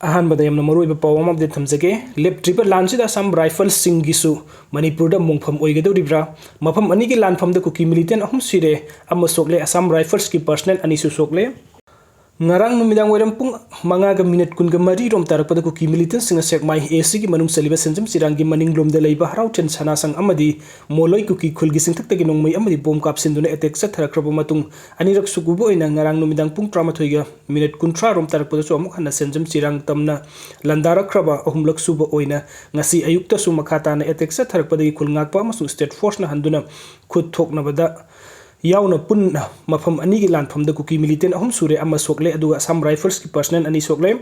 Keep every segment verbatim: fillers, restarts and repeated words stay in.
ꯑꯍꯥꯟꯕꯗ ꯌꯥꯝꯅ ꯃꯔꯨꯑꯣꯏꯕ ꯄꯥꯎ ꯑꯃ update ꯊꯝꯖꯒꯦ꯫ ꯂꯦꯞꯇ꯭ꯔꯤꯕ ꯂꯥꯟꯁꯤꯗ ꯑꯁꯥꯝ ꯔꯥꯏꯐꯜꯁꯤꯡꯒꯤꯁꯨ ꯃꯅꯤꯄꯨꯔꯗ ꯃꯣꯡꯐꯝ ꯑꯣꯏꯒꯗꯧꯔꯤꯕ꯭ꯔꯥ? ꯃꯐꯝ ꯑꯅꯤꯒꯤ ꯂꯥꯟꯐꯝꯗ ꯀꯨꯀꯤ militant ꯑꯍꯨꯝ ꯁꯤꯔꯦ, ꯑꯃ ꯁꯣꯛꯂꯦ꯫ ꯑꯁꯥꯝ ꯔꯥꯏꯐꯜꯁꯀꯤ personnel ꯑꯅꯤꯁꯨ ꯁꯣꯛꯂꯦ꯫ ꯉꯔꯥꯡ ꯅꯨꯃꯤꯗꯥꯡ ꯋꯥꯏꯔꯝ ꯄꯨꯡ ꯃꯉꯥꯒ minute ꯀꯨꯟꯒ ꯃꯔꯤ ꯔꯣꯝ ꯇꯥꯔꯛꯄꯗ ꯀꯨꯀꯤ militantꯁꯤꯡꯅ ꯁꯦꯛꯃꯥꯏ ACꯒꯤ ꯃꯅꯨꯡ ꯆꯜꯂꯤꯕ ꯁꯦꯟꯖꯝ ꯆꯤꯔꯥꯡꯒꯤ ꯃꯅꯤꯡꯂꯣꯝꯗ ꯂꯩꯕ ꯍꯔꯥꯎꯊꯦꯟ ꯁꯅꯥꯁꯪ ꯑꯃꯗꯤ ꯃꯣꯂꯣꯏ ꯀꯨꯀꯤ ꯈꯨꯜꯒꯤ ꯆꯤꯡꯊꯛꯇꯒꯤ ꯅꯣꯡꯃꯩ ꯑꯃꯗꯤ ꯕꯣꯝ ꯀꯥꯞꯁꯤꯟꯗꯨꯅ attack ꯆꯠꯊꯔꯛꯈ꯭ꯔꯕ ꯃꯇꯨꯡ, ꯑꯅꯤꯔꯛ ꯁꯨꯕ ꯑꯣꯏꯅ ꯉꯔꯥꯡ ꯅꯨꯃꯤꯗꯥꯡ ꯄꯨꯡ ꯇꯔꯥꯃꯥꯊꯣꯏꯒ minute ꯀꯨꯟꯊ꯭ꯔꯥ ꯔꯣꯝ ꯇꯥꯔꯛꯄꯗꯁꯨ ꯑꯃꯨꯛ ꯍꯟꯅ ꯁꯦꯟꯖꯝ ꯆꯤꯔꯥꯡ ꯇꯝꯅ ꯂꯥꯟꯗꯥꯔꯛꯈ꯭ꯔꯕ ꯑꯍꯨꯝꯂꯛ ꯁꯨꯕ ꯑꯣꯏꯅ ꯉꯁꯤ ꯑꯌꯨꯛꯇꯁꯨ ꯃꯈꯥ ꯇꯥꯅ attack ꯆꯠꯊꯔꯛꯄꯗꯒꯤ ꯈꯨꯜ ꯉꯥꯛꯄ ꯑꯃꯁꯨꯡ state forceꯅ ꯍꯟꯗꯨꯅ ꯈꯨꯠ ꯊꯣꯛꯅꯕꯗ ꯌꯥꯎꯅ ꯄꯨꯟꯅ ꯃꯐꯝ ꯑꯅꯤꯒꯤ ꯂꯥꯟꯐꯝꯗ ꯀꯨꯀꯤ militant ꯑꯍꯨꯝ ꯁꯨꯔꯦ, ꯑꯃ ꯁꯣꯛꯂꯦ, ꯑꯗꯨꯒ ꯑꯁꯥꯝ ꯔꯥꯏꯐꯜꯁꯀꯤ personnel ꯑꯅꯤ ꯁꯣꯛꯂꯦ꯫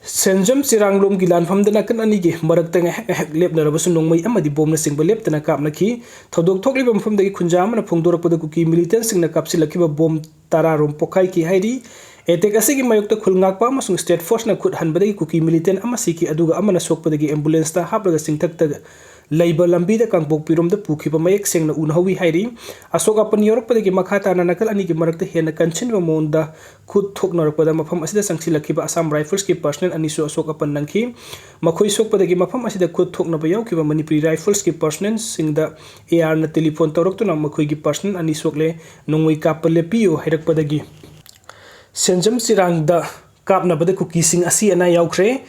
ꯁꯦꯟꯖꯝ ꯆꯤꯔꯥꯡꯂꯣꯝꯒꯤ ꯂꯥꯟꯐꯝꯗ ꯅꯥꯀꯟ ꯑꯅꯤꯒꯤ ꯃꯔꯛꯇ ꯉꯥꯏꯍꯥꯛ ꯉꯥꯏꯍꯥꯛ ꯂꯦꯞꯅꯔꯕꯁꯨ ꯅꯣꯡꯃꯩ ꯑꯃꯗꯤ ꯕꯣꯝꯅꯆꯤꯡꯕ ꯂꯦꯞꯇꯅ ꯀꯥꯞꯅꯈꯤ꯫ ꯊꯧꯗꯣꯛ ꯊꯣꯛꯂꯤꯕ ꯃꯐꯝꯗꯒꯤ ꯈꯨꯟꯖꯥ ꯑꯃꯅ ꯐꯣꯡꯗꯣꯔꯛꯄꯗ ꯀꯨꯀꯤ militantꯁꯤꯡꯅ ꯀꯥꯞꯁꯤꯜꯂꯛꯈꯤꯕ ꯕꯣꯝ ꯇꯔꯥ ꯔꯣꯝ ꯄꯣꯈꯥꯏꯈꯤ ꯍꯥꯏꯔꯤ꯫ Attack ꯑꯁꯤꯒꯤ ꯃꯥꯌꯣꯛꯇ ꯈꯨꯜ ꯉꯥꯛꯄ ꯑꯃꯁꯨꯡ state forceꯅ ꯈꯨꯠ ꯍꯟꯕꯗꯒꯤ ꯀꯨꯀꯤ militant ꯑꯃ ꯁꯤꯈꯤ, ꯑꯗꯨꯒ ꯑꯃꯅ ꯁꯣꯛꯄꯗꯒꯤ ambulanceꯇ ꯍꯥꯞꯂꯒ ꯆꯤꯡꯊꯛꯇ ꯂꯩꯕ ꯂꯝꯕꯤꯗ ꯀꯥꯡꯄꯣꯛꯄꯤꯔꯣꯝꯗ ꯄꯨꯈꯤꯕ ꯃꯌꯦꯛ ꯁꯦꯡꯅ ꯎꯅꯍꯧꯋꯤ ꯍꯥꯏꯔꯤ꯫ ꯑꯁꯣꯛ ꯑꯄꯟ ꯌꯥꯎꯔꯛꯄꯗꯒꯤ ꯃꯈꯥ ꯇꯥꯅ ꯅꯥꯀꯜ ꯑꯅꯤꯒꯤ ꯃꯔꯛꯇ ꯍꯦꯟꯅ ꯀꯟꯁꯤꯟꯕ ꯃꯑꯣꯡꯗ ꯈꯨꯠ ꯊꯣꯛꯅꯔꯛꯄꯗ ꯃꯐꯝ ꯑꯁꯤꯗ ꯆꯪꯁꯤꯜꯂꯛꯈꯤꯕ ꯑꯁꯥꯝ ꯔꯥꯏꯐꯜꯁꯀꯤ personnel ꯑꯅꯤꯁꯨ ꯑꯁꯣꯛ ꯑꯄꯟ ꯅꯪꯈꯤ꯫ ꯃꯈꯣꯏ ꯁꯣꯛꯄꯗꯒꯤ ꯃꯐꯝ ꯑꯁꯤꯗ ꯈꯨꯠ ꯊꯣꯛꯅꯕ ꯌꯥꯎꯈꯤꯕ ꯃꯅꯤꯄꯨꯔꯤ ꯔꯥꯏꯐꯜꯁꯀꯤ personnelꯁꯤꯡꯗ ARꯅ telephone ꯇꯧꯔꯛꯇꯨꯅ ꯃꯈꯣꯏꯒꯤ personnel ꯑꯅꯤ ꯁꯣꯛꯂꯦ, ꯅꯣꯡꯃꯩ ꯀꯥꯞꯄ ꯂꯦꯞꯄꯤꯌꯨ ꯍꯥꯏꯔꯛꯄꯗꯒꯤ ꯁꯦꯟꯖꯝ ꯆꯤꯔꯥꯡꯗ ꯀꯥꯞꯅꯕꯗ ꯀꯨꯀꯤꯁꯤꯡ ꯑꯁꯤ ꯑꯅꯥ ꯌꯥꯎꯈ꯭ꯔꯦ꯫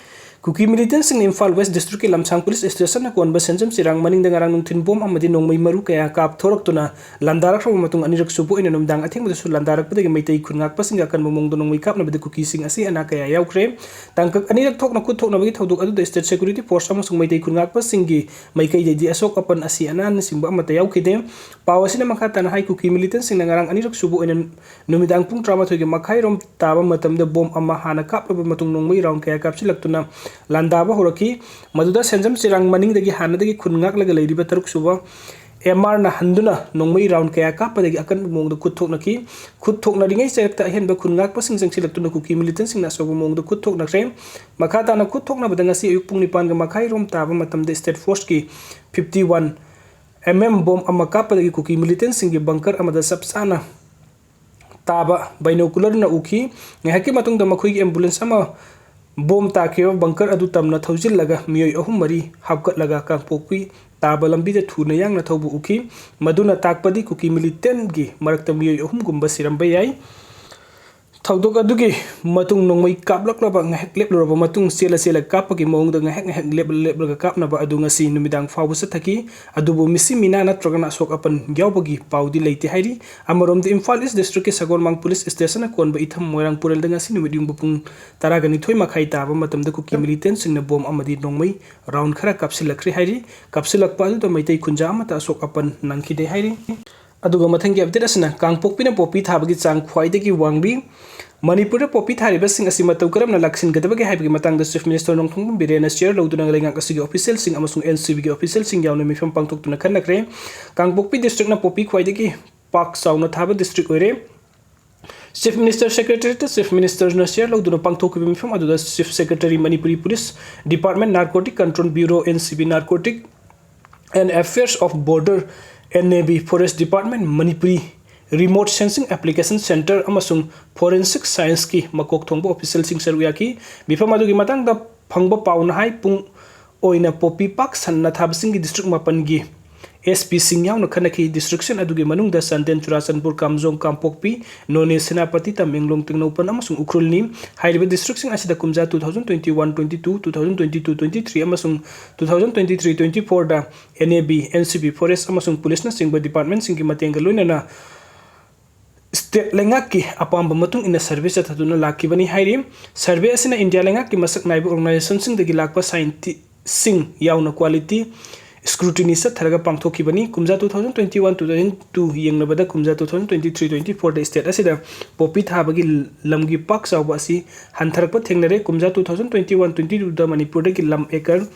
ꯀꯨꯀꯤ militantꯁꯤꯡꯅ ꯏꯝꯐꯥꯜ West Districtꯀꯤ ꯂꯝꯁꯥꯡ police stationꯅ ꯀꯣꯟꯕ ꯁꯦꯟꯖꯝ ꯆꯤꯔꯥꯡ ꯃꯅꯤꯡꯗ ꯉꯔꯥꯡ ꯅꯨꯡꯊꯤꯜ ꯕꯣꯝ ꯑꯃꯗꯤ ꯅꯣꯡꯃꯩ ꯃꯔꯨ ꯀꯌꯥ ꯀꯥꯞꯊꯣꯔꯛꯇꯨꯅ ꯂꯥꯟꯗꯥꯔꯛꯈ꯭ꯔꯕ ꯃꯇꯨꯡ, ꯑꯅꯤꯔꯛ ꯁꯨꯕ ꯑꯣꯏꯅ ꯅꯨꯃꯤꯗꯥꯡ ꯑꯊꯦꯡꯕꯗꯁꯨ ꯂꯥꯟꯗꯥꯔꯛꯄꯗꯒꯤ ꯃꯩꯇꯩ ꯈꯨꯟ ꯉꯥꯛꯄꯁꯤꯡꯒ ꯑꯀꯟꯕ ꯃꯑꯣꯡꯗ ꯅꯣꯡꯃꯩ ꯀꯥꯞꯅꯕꯗ ꯀꯨꯀꯤꯁꯤꯡ ꯑꯁꯤ ꯑꯅꯥ ꯀꯌꯥ ꯌꯥꯎꯈ꯭ꯔꯦ꯫ ꯇꯥꯡꯀꯛ ꯑꯅꯤꯔꯛ ꯊꯣꯛꯅ ꯈꯨꯠ ꯊꯣꯛꯅꯕꯒꯤ ꯊꯧꯗꯣꯛ ꯑꯗꯨꯗ state security force ꯑꯃꯁꯨꯡ ꯃꯩꯇꯩ ꯈꯨꯟ ꯉꯥꯛꯄꯁꯤꯡꯒꯤ ꯃꯥꯏꯀꯩꯗꯒꯤ ꯑꯁꯣꯛ ꯑꯄꯟ ꯑꯁꯤ ꯑꯅꯥꯅꯆꯤꯡꯕ ꯑꯃꯠꯇ ꯌꯥꯎꯈꯤꯗꯦ꯫ ꯄꯥꯎ ꯑꯁꯤꯅ ꯃꯈꯥ ꯇꯥꯅ ꯍꯥꯏ, ꯀꯨꯀꯤ militantꯁꯤꯡꯅ ꯉꯔꯥꯡ ꯑꯅꯤꯔꯛ ꯁꯨꯕ ꯑꯣꯏꯅ ꯅꯨꯃꯤꯗꯥꯡ ꯄꯨꯡ ꯇꯔꯥꯃꯥꯊꯣꯏꯒꯤ ꯃꯈꯥꯏꯔꯣꯝ ꯇꯥꯕ ꯃꯇꯝꯗ ꯕꯣꯝ ꯑꯃ ꯍꯥꯟꯅ ꯀꯥꯞꯂꯕ ꯃꯇꯨꯡ ꯅꯣꯡꯃꯩ round ꯀꯌꯥ ꯀꯥꯞꯁꯤꯜꯂꯛꯇꯨꯅ ꯂꯥꯟꯗꯥꯕ ꯍꯧꯔꯛꯈꯤ꯫ ꯃꯗꯨꯗ ꯁꯦꯟꯖꯝ ꯆꯤꯔꯥꯡ ꯃꯅꯤꯡꯗꯒꯤ ꯍꯥꯟꯅꯗꯒꯤ ꯈꯨꯟ ꯉꯥꯛꯂꯒ ꯂꯩꯔꯤꯕ ꯇꯔꯨꯛ ꯁꯨꯕ MRꯅ ꯍꯟꯗꯨꯅ ꯅꯣꯡꯃꯩ round ꯀꯌꯥ ꯀꯥꯞꯄꯗꯒꯤ ꯑꯀꯟꯕ ꯃꯑꯣꯡꯗ ꯈꯨꯠ ꯊꯣꯛꯅꯈꯤ꯫ ꯈꯨꯠ ꯊꯣꯛꯅꯔꯤꯉꯩ ꯆꯔꯛꯇ ꯑꯍꯦꯟꯕ ꯈꯨꯟ ꯉꯥꯛꯄꯁꯤꯡ ꯆꯪꯁꯤꯜꯂꯛꯇꯨꯅ ꯀꯨꯀꯤ militantꯁꯤꯡꯅ ꯑꯆꯧꯕ ꯃꯑꯣꯡꯗ ꯈꯨꯠ ꯊꯣꯛꯅꯈ꯭ꯔꯦ꯫ ꯃꯈꯥ ꯇꯥꯅ ꯈꯨꯠ ꯊꯣꯛꯅꯕꯗ ꯉꯁꯤ ꯑꯌꯨꯛ ꯄꯨꯡ ꯅꯤꯄꯥꯟꯒ ꯃꯈꯥꯏꯔꯣꯝ ꯇꯥꯕ ꯃꯇꯝꯗ state forceꯀꯤ fifty one MM bomb ꯑꯃ ꯀꯥꯞꯄꯗꯒꯤ ꯀꯨꯀꯤ militantꯁꯤꯡꯒꯤ bunker ꯑꯃꯗ ꯆꯞ ꯆꯥꯅ ꯇꯥꯕ binocularꯅ ꯎꯈꯤ꯫ ꯉꯥꯏꯍꯥꯛꯀꯤ ꯃꯇꯨꯡꯗ ꯃꯈꯣꯏꯒꯤ ambulance ꯑꯃ bomb ꯇꯥꯈꯤꯕ bunker ꯑꯗꯨ ꯇꯝꯅ ꯊꯧꯖꯤꯜꯂꯒ ꯃꯤꯑꯣꯏ ꯑꯍꯨꯝ ꯃꯔꯤ ꯍꯥꯞꯀꯠꯂꯒ ꯀꯥꯡꯄꯣꯛꯄꯤ ꯇꯥꯕ ꯂꯝꯕꯤꯗ ꯊꯨꯅ ꯌꯥꯡꯅ ꯊꯧꯕ ꯎꯈꯤ꯫ ꯃꯗꯨꯅ ꯇꯥꯛꯄꯗꯤ ꯀꯨꯀꯤ militantꯒꯤ ꯃꯔꯛꯇ ꯃꯤꯑꯣꯏ ꯑꯍꯨꯝꯒꯨꯝꯕ ꯁꯤꯔꯝꯕ ꯌꯥꯏ꯫ ꯊꯧꯗꯣꯛ ꯑꯗꯨꯒꯤ ꯃꯇꯨꯡ ꯅꯣꯡꯃꯩ ꯀꯥꯞꯂꯛꯂꯕ ꯉꯥꯏꯍꯥꯛ ꯂꯦꯞꯂꯨꯔꯕ ꯃꯇꯨꯡ ꯆꯦꯜꯂ ꯆꯦꯜꯂꯒ ꯀꯥꯞꯄꯒꯤ ꯃꯑꯣꯡꯗ ꯉꯥꯏꯍꯥꯛ ꯉꯥꯏꯍꯥꯛ ꯂꯦꯞꯂ ꯂꯦꯞꯂꯒ ꯀꯥꯞꯅꯕ ꯑꯗꯨ ꯉꯁꯤ ꯅꯨꯃꯤꯗꯥꯡ ꯐꯥꯎꯕ ꯆꯠꯊꯈꯤ꯫ ꯑꯗꯨꯕꯨ ꯃꯤꯁꯤ ꯃꯤꯅꯥ ꯅꯠꯇ꯭ꯔꯒꯅ ꯑꯁꯣꯛ ꯑꯄꯟ ꯌꯥꯎꯕꯒꯤ ꯄꯥꯎꯗꯤ ꯂꯩꯇꯦ ꯍꯥꯏꯔꯤ꯫ ꯑꯃꯔꯣꯝꯗ ꯏꯝꯐꯥꯜ East Districtꯀꯤ ꯁꯒꯣꯜꯃꯥꯡ Police Stationꯅ ꯀꯣꯟꯕ ꯏꯊꯝ ꯃꯣꯏꯔꯥꯡ ꯄꯨꯔꯦꯜꯗ ꯉꯁꯤ ꯅꯨꯃꯤꯠ ꯌꯨꯡꯕ ꯄꯨꯡ ꯇꯔꯥꯒ ꯅꯤꯊꯣꯏ ꯃꯈꯥꯏ ꯇꯥꯕ ꯃꯇꯝꯗ ꯀꯨꯀꯤ militantꯁꯤꯡꯅ bomb ꯑꯃꯗꯤ ꯅꯣꯡꯃꯩ round ꯈꯔ ꯀꯥꯞꯁꯤꯜꯂꯛꯈ꯭ꯔꯦ ꯍꯥꯏꯔꯤ꯫ ꯀꯥꯞꯁꯤꯜꯂꯛꯄ ꯑꯗꯨꯗ ꯃꯩꯇꯩ ꯈꯨꯟꯖꯥ ꯑꯃꯠꯇ ꯑꯁꯣꯛ ꯑꯄꯟ ꯅꯪꯈꯤꯗꯦ ꯍꯥꯏꯔꯤ꯫ ꯑꯗꯨꯒ ꯃꯊꯪꯒꯤ update ꯑꯁꯤꯅ ꯀꯥꯡꯄꯣꯛꯄꯤꯅ ꯄꯣꯄꯤ ꯊꯥꯕꯒꯤ ꯆꯥꯡ ꯈ꯭ꯋꯥꯏꯗꯒꯤ ꯋꯥꯡꯂꯤ꯫ ꯃꯅꯤꯄꯨꯔꯗ ꯄꯣꯄꯤ ꯊꯥꯔꯤꯕꯁꯤꯡ ꯑꯁꯤ ꯃꯇꯧ ꯀꯔꯝꯅ ꯂꯥꯛꯁꯤꯟꯒꯗꯕꯒꯦ ꯍꯥꯏꯕꯒꯤ ꯃꯇꯥꯡꯗ Chief Minister ꯅꯣꯡꯊꯣꯝꯕꯝ ꯕꯤꯔꯦꯟꯅ chair ꯂꯧꯗꯨꯅ ꯂꯩꯉꯥꯛ ꯑꯁꯤꯒꯤ officialꯁꯤꯡ ꯑꯃꯁꯨꯡ NCBꯒꯤ officialꯁꯤꯡ ꯌꯥꯎꯅ ꯃꯤꯐꯝ ꯄꯥꯡꯊꯣꯛꯇꯨꯅ ꯈꯟꯅꯈ꯭ꯔꯦ꯫ ꯀꯥꯡꯄꯣꯛꯄꯤ districtꯅ ꯄꯣꯄꯤ ꯈ꯭ꯋꯥꯏꯗꯒꯤ ꯄꯥꯛ ꯆꯥꯎꯅ ꯊꯥꯕ district ꯑꯣꯏꯔꯦ꯫ Chief Minister Secretariatꯇ Chief Ministerꯅ chair ꯂꯧꯗꯨꯅ ꯄꯥꯡꯊꯣꯛꯈꯤꯕ ꯃꯤꯐꯝ ꯑꯗꯨꯗ Chief Secretary, Manipuri Police Department, Narcotic Control Bureau, NCB, Narcotic and Affairs of Border, NAB, Forest Department, Manipuri Remote Sensing Application Centre ꯑꯃꯁꯨꯡ Forensic Scienceꯀꯤ ꯃꯀꯣꯛ ꯊꯣꯡꯕ officialꯁꯤꯡ ꯁꯔꯨꯛ ꯌꯥꯈꯤ꯫ ꯃꯤꯐꯝ ꯑꯗꯨꯒꯤ ꯃꯇꯥꯡꯗ ꯐꯪꯕ ꯄꯥꯎꯅ ꯍꯥꯏ, ꯄꯨꯡ ꯑꯣꯏꯅ ꯄꯣꯄꯤ ꯄꯥꯛ ꯁꯟꯅ ꯊꯥꯕꯁꯤꯡꯒꯤ district ꯃꯥꯄꯟꯒꯤ SPꯁꯤꯡ ꯌꯥꯎꯅ ꯈꯟꯅꯈꯤ꯫ Districtꯁꯤꯡ ꯑꯗꯨꯒꯤ ꯃꯅꯨꯡꯗ ꯆꯥꯟꯗꯦꯜ, ꯆꯨꯔꯥꯆꯥꯟꯄꯨꯔ, ꯀꯥꯝꯖꯣꯡ, ꯀꯥꯡꯄꯣꯛꯄꯤ, ꯅꯣꯅꯦ, ꯁꯦꯅꯥꯄꯇꯤ, ꯇꯃꯦꯡꯂꯣꯡ, ꯇꯦꯡꯅꯧꯄꯜ ꯑꯃꯁꯨꯡ ꯎꯈ꯭ꯔꯨꯜꯅꯤ꯫ ꯍꯥꯏꯔꯤꯕ districtꯁꯤꯡ ꯑꯁꯤꯗ ꯀꯨꯝꯖꯥ two thousand twenty-one twenty-two, two thousand twenty-two twenty-three ꯑꯃꯁꯨꯡ two thousand twenty-three twenty-fourꯗ NAB, NCB, Forest ꯑꯃꯁꯨꯡ Policeꯅꯆꯤꯡꯕ departmentꯁꯤꯡꯒꯤ ꯃꯇꯦꯡꯒ ꯂꯣꯏꯅꯅ state ꯂꯩꯉꯥꯛꯀꯤ ꯑꯄꯥꯝꯕ ꯃꯇꯨꯡ ꯏꯟꯅ survey ꯆꯠꯊꯗꯨꯅ ꯂꯥꯛꯈꯤꯕꯅꯤ ꯍꯥꯏꯔꯤ꯫ Survey ꯑꯁꯤꯅ ꯏꯟꯗꯤꯌꯥ ꯂꯩꯉꯥꯛꯀꯤ ꯃꯁꯛ ꯅꯥꯏꯕ organizationꯁꯤꯡꯗꯒꯤ ꯂꯥꯛꯄ scientistꯁꯤꯡ ꯌꯥꯎꯅ quality scrutiny ꯆꯠꯊꯔꯒ ꯄꯥꯡꯊꯣꯛꯈꯤꯕꯅꯤ꯫ ꯀꯨꯝꯖꯥ two thousand twenty-one two thousand two ꯌꯦꯡꯅꯕꯗ ꯀꯨꯝꯖꯥ two thousand twenty-three twenty-fourꯗ state ꯑꯁꯤꯗ ꯄꯣꯄꯤ ꯊꯥꯕꯒꯤ ꯂꯝꯒꯤ ꯄꯥꯛ ꯆꯥꯎꯕ ꯑꯁꯤ ꯍꯟꯊꯔꯛꯄ ꯊꯦꯡꯅꯔꯦ꯫ ꯀꯨꯝꯖꯥ two thousand twenty-one twenty-twoꯗ ꯃꯅꯤꯄꯨꯔꯗꯒꯤ ꯂꯝ acre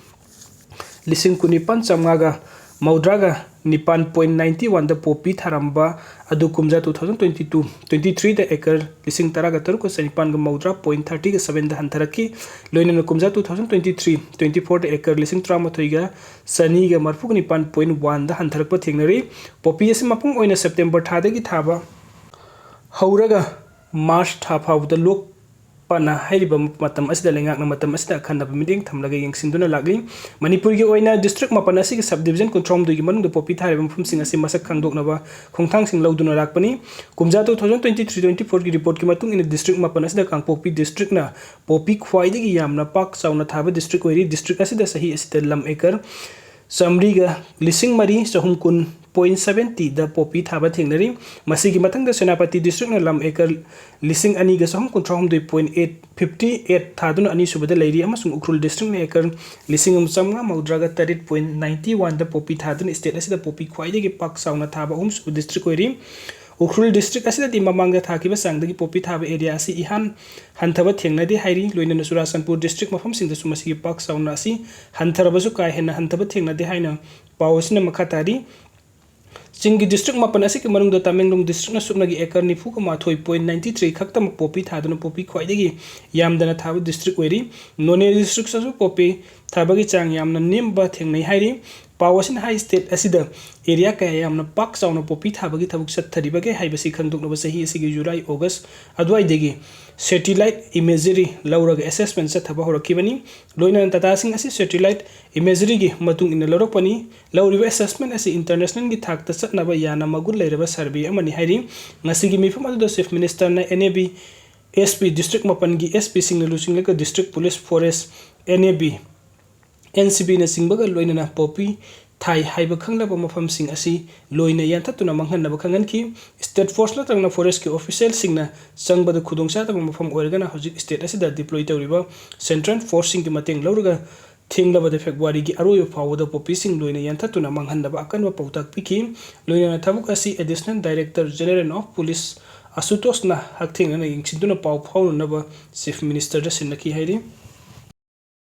ꯂꯤꯁꯤꯡ ꯀꯨꯟꯅꯤꯄꯥꯟ ꯆꯥꯝꯃꯉꯥꯒ ꯃꯧꯗ꯭ꯔꯥꯒ ꯅꯤꯄꯥꯟ point ninety oneꯗ ꯄꯣꯄꯤ ꯊꯥꯔꯝꯕ ꯑꯗꯨ ꯀꯨꯝꯖꯥ two thousand twenty-two twenty-threeꯗ acre ꯂꯤꯁꯤꯡ ꯇꯔꯥꯒ ꯇꯔꯨꯛꯀ ꯆꯅꯤꯄꯥꯟꯒ ꯃꯧꯗ꯭ꯔꯥ point thirty sevenꯗ ꯍꯟꯊꯔꯛꯈꯤ꯫ ꯂꯣꯏꯅꯅ ꯀꯨꯝꯖꯥ two thousand twenty-three twenty-fourꯗ acre ꯂꯤꯁꯤꯡ ꯇꯔꯥꯃꯥꯊꯣꯏꯒ ꯆꯅꯤꯒ ꯃꯔꯤꯐꯨꯒ ꯅꯤꯄꯥꯟ point oneꯗ ꯍꯟꯊꯔꯛꯄ ꯊꯦꯡꯅꯔꯤ꯫ ꯄꯣꯄꯤ ꯑꯁꯤ ꯃꯄꯨꯡ ꯑꯣꯏꯅ September ꯊꯥꯗꯒꯤ ꯊꯥꯕ ꯍꯧꯔꯒ ꯃꯥꯔꯆ ꯊꯥ ꯐꯥꯎꯕꯗ ꯂꯣꯛ ꯄꯅ ꯍꯥꯏꯔꯤꯕ ꯃꯇꯝ ꯑꯁꯤꯗ ꯂꯩꯉꯥꯛꯅ ꯃꯇꯝ ꯑꯁꯤꯗ ꯑꯈꯟꯅꯕ ꯃꯤꯠꯌꯦꯡ ꯊꯝꯂꯒ ꯌꯦꯡꯁꯤꯟꯗꯨꯅ ꯂꯥꯛꯂꯤ꯫ ꯃꯅꯤꯄꯨꯔꯒꯤ ꯑꯣꯏꯅ ꯗꯤꯁꯇ꯭ꯔꯤꯛ ꯃꯥꯄꯟ ꯑꯁꯤꯒꯤ ꯁꯕ ꯗꯤꯕꯤꯖꯟ ꯀꯨꯟꯊ꯭ꯔꯥꯍꯨꯝꯗꯣꯏꯒꯤ ꯃꯅꯨꯡꯗ ꯄꯣꯄꯤ ꯊꯥꯔꯤꯕ ꯃꯐꯝꯁꯤꯡ ꯑꯁꯤ ꯃꯁꯛ ꯈꯪꯗꯣꯛꯅꯕ ꯈꯣꯡꯊꯥꯡꯁꯤꯡ ꯂꯧꯗꯨꯅ ꯂꯥꯛꯄꯅꯤ꯫ ꯀꯨꯝꯖꯥ two thousand twenty three twenty fourꯒꯤ ꯔꯤꯄꯣꯔꯠꯀꯤ ꯃꯇꯨꯡ ꯏꯟꯅ ꯗꯤꯁꯇ꯭ꯔꯤꯛ ꯃꯥꯄꯟ ꯑꯁꯤꯗ ꯀꯥꯡꯄꯣꯛꯄꯤ ꯗꯤꯁꯇ꯭ꯔꯤꯛꯅ ꯄꯣꯄꯤ ꯈ꯭ꯋꯥꯏꯗꯒꯤ ꯌꯥꯝꯅ ꯄꯥꯛ ꯆꯥꯎꯅ ꯊꯥꯕ ꯗꯤꯁꯇ꯭ꯔꯤꯛ ꯑꯣꯏꯔꯤ꯫ ꯗꯤꯁꯇ꯭ꯔꯤꯛ ꯑꯁꯤꯗ ꯆꯍꯤ ꯑꯁꯤꯗ ꯂꯝ ꯑꯦꯀꯔ ꯆꯥꯃꯔꯤꯒ ꯂꯤꯁꯤꯡ ꯃꯔꯤ ꯆꯍꯨꯝ ꯀꯨꯟ point seventyꯗ ꯄꯣꯄꯤ ꯊꯥꯕ ꯊꯦꯡꯅꯔꯤ꯫ ꯃꯁꯤꯒꯤ ꯃꯊꯪꯗ ꯁꯦꯅꯥꯄꯇꯤ ꯗꯤꯁꯇ꯭ꯔꯤꯛꯅ ꯂꯝ ꯑꯦꯀꯔ ꯂꯤꯁꯤꯡ ꯑꯅꯤꯒ ꯆꯍꯨꯝ ꯀꯨꯟꯊ꯭ꯔꯥꯍꯨꯝꯗꯣꯏ point eight fifty eight ꯊꯥꯗꯨꯅ ꯑꯅꯤꯁꯨꯕꯗ ꯂꯩꯔꯤ, ꯑꯃꯁꯨꯡ ꯎꯈ꯭ꯔꯨꯜ ꯗꯤꯁꯇ꯭ꯔꯤꯛꯅ ꯑꯦꯀꯔ ꯂꯤꯁꯤꯡ ꯑꯃ ꯆꯥꯝꯃꯉꯥ ꯃꯧꯗ꯭ꯔꯥꯒ ꯇꯔꯦꯠ point ninety oneꯗ ꯄꯣꯄꯤ ꯊꯥꯗꯨꯅ ꯁ꯭ꯇꯦꯠ ꯑꯁꯤꯗ ꯄꯣꯄꯤ ꯈ꯭ꯋꯥꯏꯗꯒꯤ ꯄꯥꯛ ꯆꯥꯎꯅ ꯊꯥꯕ ꯑꯍꯨꯝꯁꯨꯕ ꯗꯤꯁꯇ꯭ꯔꯤꯛ ꯑꯣꯏꯔꯤ꯫ ꯎꯈ꯭ꯔꯨꯜ ꯗꯤꯁꯇ꯭ꯔꯤꯛ ꯑꯁꯤꯗꯗꯤ ꯃꯃꯥꯡꯗ ꯊꯥꯈꯤꯕ ꯆꯥꯡꯗꯒꯤ ꯄꯣꯄꯤ ꯊꯥꯕ ꯑꯦꯔꯤꯌꯥ ꯑꯁꯤ ꯏꯍꯥꯟ ꯍꯟꯊꯕ ꯊꯦꯡꯅꯗꯦ ꯍꯥꯏꯔꯤ꯫ ꯂꯣꯏꯅꯅ ꯆꯨꯔꯥꯆꯥꯟꯄꯨꯔ ꯗꯤꯁꯇ꯭ꯔꯤꯛ ꯃꯐꯝꯁꯤꯡꯗꯁꯨ ꯃꯁꯤꯒꯤ ꯄꯥꯛ ꯆꯥꯎꯅ ꯑꯁꯤ ꯍꯟꯊꯔꯕꯁꯨ ꯀꯥ ꯍꯦꯟꯅ ꯍꯟꯊꯕ ꯊꯦꯡꯅꯗꯦ ꯍꯥꯏꯅ ꯄꯥꯎ ꯑꯁꯤꯅ ꯃꯈꯥ ꯇꯥꯔꯤ꯫ ꯆꯤꯡꯒꯤ ꯗꯤꯁꯇ꯭ꯔꯤꯛ ꯃꯥꯄꯟ ꯑꯁꯤꯒꯤ ꯃꯅꯨꯡꯗ ꯇꯃꯦꯡꯂꯣꯡ ꯗꯤꯁꯇ꯭ꯔꯤꯛꯅ ꯁꯨꯞꯅꯒꯤ ꯑꯦꯀꯔ ꯅꯤꯐꯨꯒ ꯃꯥꯊꯣꯏ point ninety three ꯈꯛꯇꯃꯛ ꯄꯣꯄꯤ ꯊꯥꯗꯨꯅ ꯄꯣꯄꯤ ꯈ꯭ꯋꯥꯏꯗꯒꯤ ꯌꯥꯝꯗꯅ ꯊꯥꯕ ꯗꯤꯁꯇ꯭ꯔꯤꯛ ꯑꯣꯏꯔꯤ꯫ ꯅꯣꯅꯦ ꯗꯤꯁꯇ꯭ꯔꯤꯛꯇꯁꯨ ꯄꯣꯄꯤ ꯊꯥꯕꯒꯤ ꯆꯥꯡ ꯌꯥꯝꯅ ꯅꯦꯝꯕ ꯊꯦꯡꯅꯩ ꯍꯥꯏꯔꯤ꯫ ꯄꯥꯎ ꯑꯁꯤꯅ ꯍꯥꯏ ꯁ꯭ꯇꯦꯠ ꯑꯁꯤꯗ ꯑꯦꯔꯤꯌꯥ ꯀꯌꯥ ꯌꯥꯝꯅ ꯄꯥꯛ ꯆꯥꯎꯅ ꯄꯣꯄꯤ ꯊꯥꯕꯒꯤ ꯊꯕꯛ ꯆꯠꯊꯔꯤꯕꯒꯦ ꯍꯥꯏꯕꯁꯤ ꯈꯪꯗꯣꯛꯅꯕ ꯆꯍꯤ ꯑꯁꯤꯒꯤ ꯖꯨꯂꯥꯏ, ꯑꯣꯒꯁ ꯑꯗꯨꯋꯥꯏꯗꯒꯤ satellite imagery ꯂꯧꯔꯒ assessment ꯆꯠꯊꯕ ꯍꯧꯔꯛꯈꯤꯕꯅꯤ꯫ ꯂꯣꯏꯅꯅ dataꯁꯤꯡ ꯑꯁꯤ satellite imageryꯒꯤ ꯃꯇꯨꯡ ꯏꯟꯅ ꯂꯧꯔꯛꯄꯅꯤ꯫ ꯂꯧꯔꯤꯕ assessment ꯑꯁꯤ internationalꯒꯤ ꯊꯥꯛꯇ ꯆꯠꯅꯕ ꯌꯥꯅ ꯃꯒꯨꯟ ꯂꯩꯔꯕ survey ꯑꯃꯅꯤ ꯍꯥꯏꯔꯤ꯫ ꯉꯁꯤꯒꯤ ꯃꯤꯐꯝ ꯑꯗꯨꯗ Chief Ministerꯅ NAB, SP, ꯗꯤꯁꯇ꯭ꯔꯤꯛ ꯃꯥꯄꯟꯒꯤ SPꯁꯤꯡꯅ ꯂꯨꯆꯤꯡꯂꯒ ꯗꯤꯁꯇ꯭ꯔꯤꯛ ꯄꯨꯂꯤꯁ, ꯐꯣꯔꯦꯁ, NAB, NCBꯅꯆꯤꯡꯕꯒ ꯂꯣꯏꯅꯅ ꯄꯣꯄꯤ ꯊꯥꯏ ꯍꯥꯏꯕ ꯈꯪꯅꯕ ꯃꯐꯝꯁꯤꯡ ꯑꯁꯤ ꯂꯣꯏꯅ ꯌꯥꯟꯊꯠꯇꯨꯅ ꯃꯥꯡꯍꯟꯅꯕ ꯈꯪꯍꯟꯈꯤ꯫ State Force ꯅꯠꯇ꯭ꯔꯒꯅ ꯐꯣꯔꯦꯁꯀꯤ ꯑꯣꯐꯤꯁꯤꯌꯦꯜꯁꯤꯡꯅ ꯆꯪꯕꯗ ꯈꯨꯗꯣꯡꯆꯥꯗꯕ ꯃꯐꯝ ꯑꯣꯏꯔꯒꯅ ꯍꯧꯖꯤꯛ ꯁ꯭ꯇꯦꯠ ꯑꯁꯤꯗ deploy ꯇꯧꯔꯤꯕ Central Forceꯁꯤꯡꯒꯤ ꯃꯇꯦꯡ ꯂꯧꯔꯒ ꯊꯦꯡꯂꯕꯗ ꯐꯦꯕ꯭ꯔꯨꯋꯥꯔꯤꯒꯤ ꯑꯔꯣꯏꯕ ꯐꯥꯎꯕꯗ ꯄꯣꯄꯤꯁꯤꯡ ꯂꯣꯏꯅ ꯌꯥꯟꯊꯠꯇꯨꯅ ꯃꯥꯡꯍꯟꯅꯕ ꯑꯀꯟꯕ ꯄꯥꯎꯇꯥꯛ ꯄꯤꯈꯤ꯫ ꯂꯣꯏꯅꯅ ꯊꯕꯛ ꯑꯁꯤ Additional Director General of Police ꯑꯁꯨꯇꯣꯁꯅ ꯍꯛꯊꯦꯡꯅꯅ ꯌꯦꯡꯁꯤꯟꯗꯨꯅ ꯄꯥꯎ ꯐꯥꯎꯅꯅꯕ Chief Ministerꯗ ꯁꯤꯟꯅꯈꯤ ꯍꯥꯏꯔꯤ꯫